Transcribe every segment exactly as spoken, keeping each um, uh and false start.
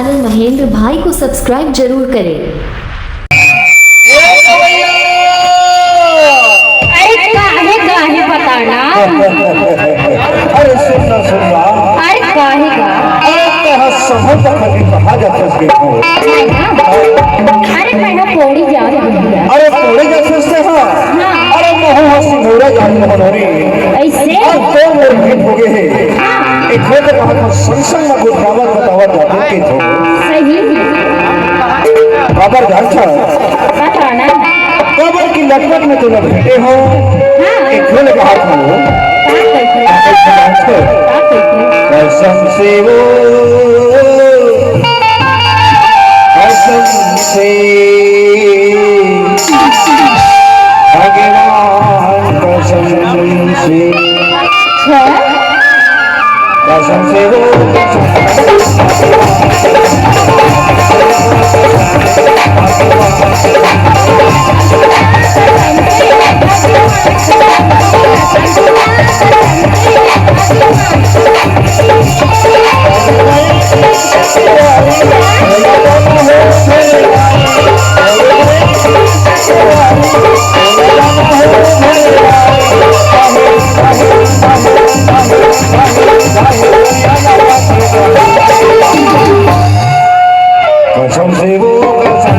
Channel Mahendra भाई को subscribe जरूर करें। अरे काहे, काहे बताना? अरे सुन ना, सुन ना। अरे काहे का? अरे तेहा समूह तक कभी कहा जाता है हो? है ना? अरे मैं हा पौड़ी जा रही हूँ। अरे पौड़ी जा सकते हैं। हाँ। अरे महू हा सिंगोरा जा रही हूँ। ऐसे? अब तो मोर भेंट हो गए हैं। हाँ। एक हो तो कहा तो संग संग में गुटकावत बतावत जाते के थो। सही। काबर जानथस? बताना। काबर कि लटपट में तुमन भेंटे हो। हाँ। एक झोले के हाथ में हो। का कहिथे? का कहिथे? का कहिथे? कसम से वो, कसम से, भगवान कसम से। अच्छा। कसम से वो, कसम कसम से वो, कसम।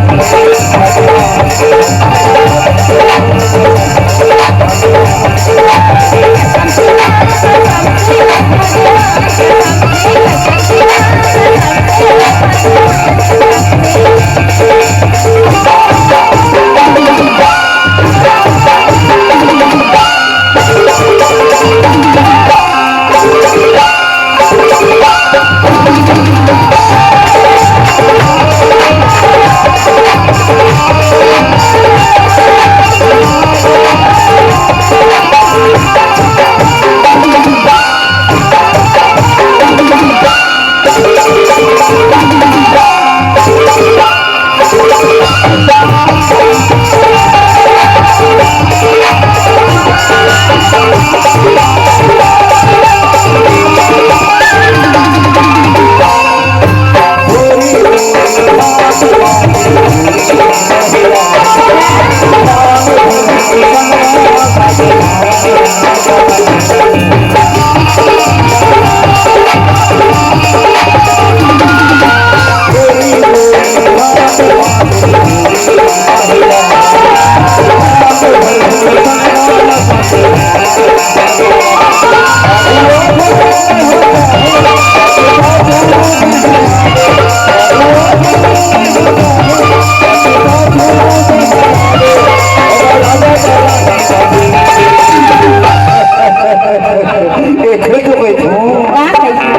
एक तो भाई, का कहिथे?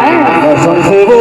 कसम से वो,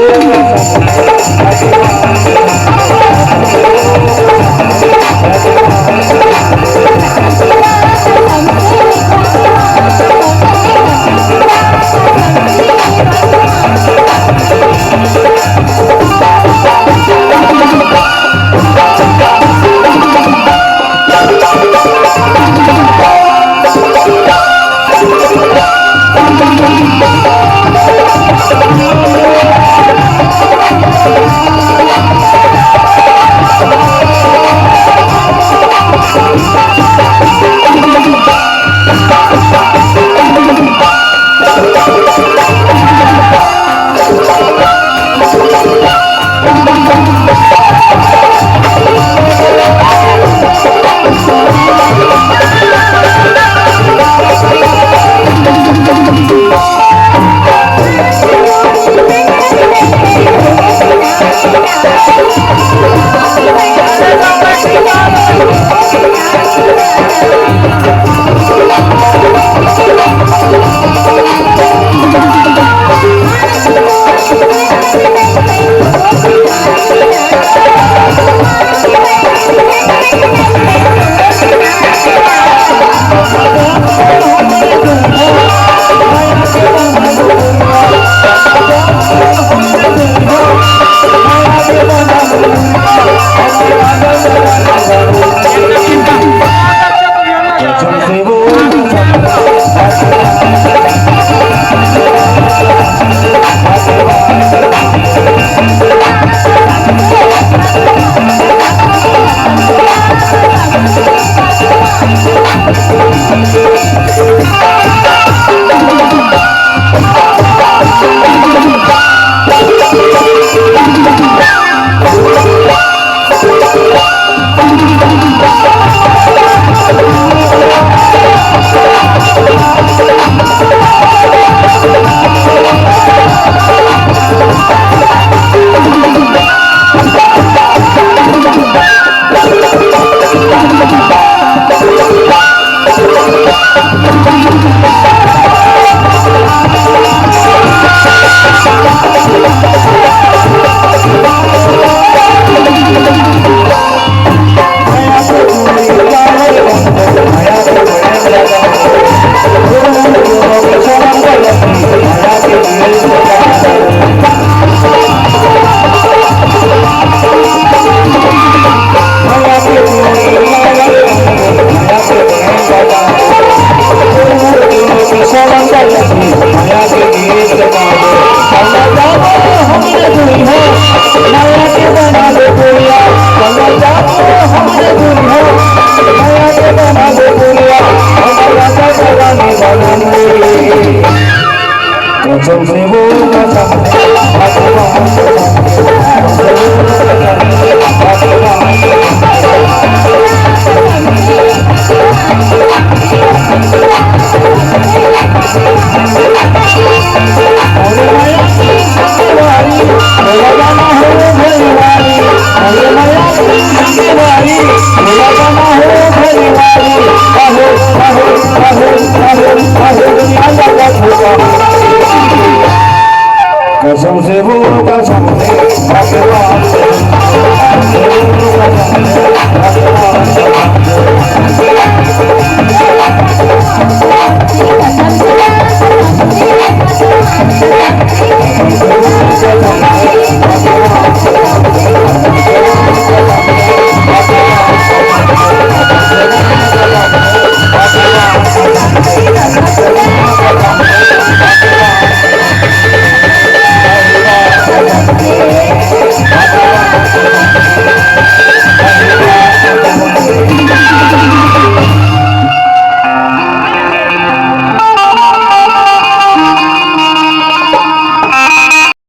कसम से वो कसम, कसम से वो कसम, भगवान से, कसम से वो कसम, भगवान से।